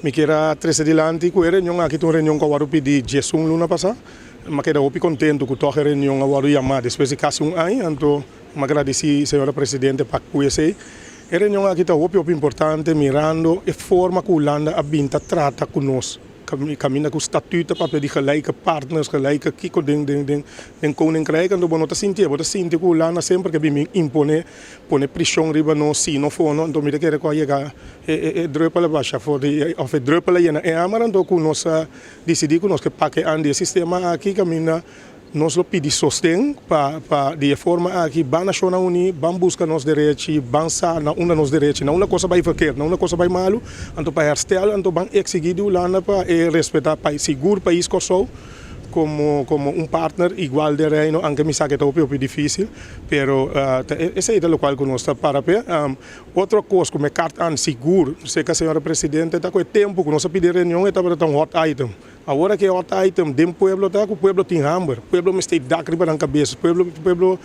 Mi kier a trese dilanti ku e reunion aki ta un reunion ku a wòrdu pidi 11 luna pasá. Mi a keda hopi kontentu ku tòg e reunion a wòrdu yamá despues di kasi un aña, anto mi a gradisí señora presidente pa ku esei. E reunion aki ta hopi hopi importante mirando e forma ku Hulanda a bin ta trata ku nos. Kaminda ku statuut ta papia di gelijke partners, gelijke kiko den den den den koninkrijk, anto bo no ta sintié, bo ta sinti ku Hulanda semper ke bin bin imponé, pone preshon riba nos si no fono, anto mi ta kere ku a yega e e e drùpel a basha for di òf e drùpel a yena e hamer, anto ku nos a disidí ku nos ke pake an di e sistema aki kaminda nos lo pidi sosten pa pa di e forma aki ban Nashonnan Uní, ban buska nos derechi, ban sa na unda nos derechi, na unda kos a bai verkeerd, na unda kos a bai malu, anto pa herstel, anto ban eksigí di Hulanda pa e respetá pa sigur pais Kòrsou komo komo un partner igual den Reino, anke mi sa ke ta hopi hopi difísil, pero ta esei ta lokual ku nos ta para p'e. Otro kos ku mi kart an sigur serka señora presidente ta ku e tempu ku nos a pidi reunion e tabata ta un hot item. Awor aki e hot item den pueblo ta ku pueblo tin hamber, pueblo mester dak riba nan kabes, pueblo pueblo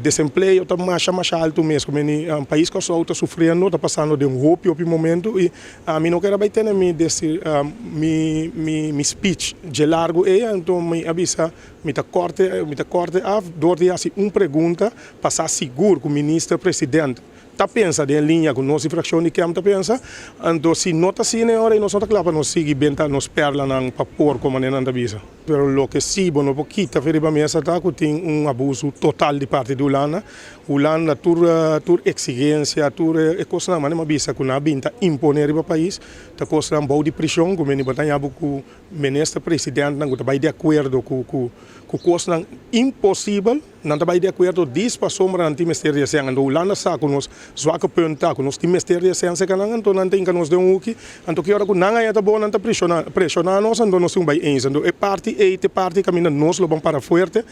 desempleo ta masha masha alto mes ku meni pais Kòrsou ta sufriendo, ta pasando den hopi hopi momento i ami no kere bai tene mi desi mi mi mi speech dje largu ei anto mi a bisa mi ta kòrte mi ta kòrte af dor di hasi un pregunta pa sa sigur ku minister president ta pensa den liña ku nos di frakshon di KEM ta pensa, anto si no ta asina e ora ei nos no ta kla pa nos sigui benta nos pèrlanan pa porko manera nan ta bisa. Pero loke si bo no por kita for riba mesa ta ku tin un abusu total di parti di Hulanda. Hulanda tur tur eksigensia, tur e kosnan manera mi a bisa ku nan a bin ta impone riba pais ta kosnan bou di preshon ku meni bo ta haña bo ku minister presidentnan ku ta bai di akuerdo ku ku ku kosnan imposibel. Nan ta bai di akuerdo dis pasobra nan tin mester di esei. Anto Hulanda sa ku nos zwake punt ta ku nos tin mester di esei serka nan, anto nan ta hinka nos den un huki. Anto ki ora ku nan haña ta bon nan ta preshona preshona nos, anto nos tin ku bai eens. Anto e parti ei ta e parti kaminda nos lo ban para fuerte.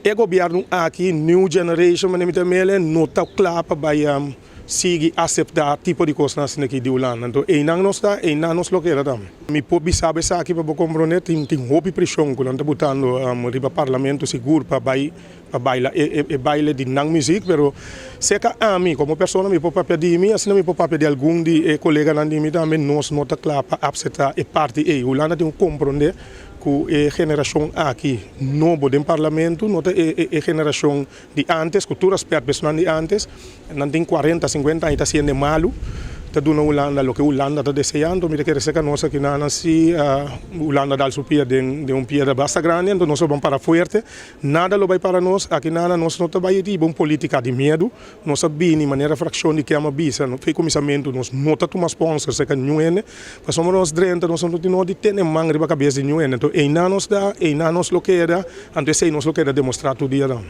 E gobièrnu aki, new generation manera mi ta mele, no ta kla pa bai sigui aseptá tipo di kosnan asina aki di Hulanda. Anto einan nos ta, einan nos lo keda tambe. Mi por bisa bo esaki pa bo komprondé, tin tin hopi preshon ku nan ta butando riba parlamento sigur pa bai pa baila e e baile di nan muzik, pero serka ami komo persona mi por papia di mi, asina mi por papia di algun di e koleganan di mi tambe, nos no ta kla pa apseptá e parti ei. Hulanda tin ku komprondé ku e generashon aki nobo den parlamento no ta e e generashon di antes, ku tur respèt pa esnan di antes, nan tin kuarenta, sinkuenta aña ta hasiendo e malu, ta duna Hulanda loke Hulanda ta deseá, anto mi ta kere seka nos aki nan si Hulanda dal su pia den un piedra basta grandi, anto nos lo ban para fuerte, nada lo bai para nos, aki nan nos no ta bai riba un politica di miedu, nos a bini manera frakshon di Kem a bisa, fe kuminsamentu nos no ta tuma sponsor seka niun hende, pasobra nos drenta nos no tin no di tene man riba kabes di niun hende, anto einan nos ta, einan nos lo keda, anto esei nos lo keda demostrá tur dia tambe.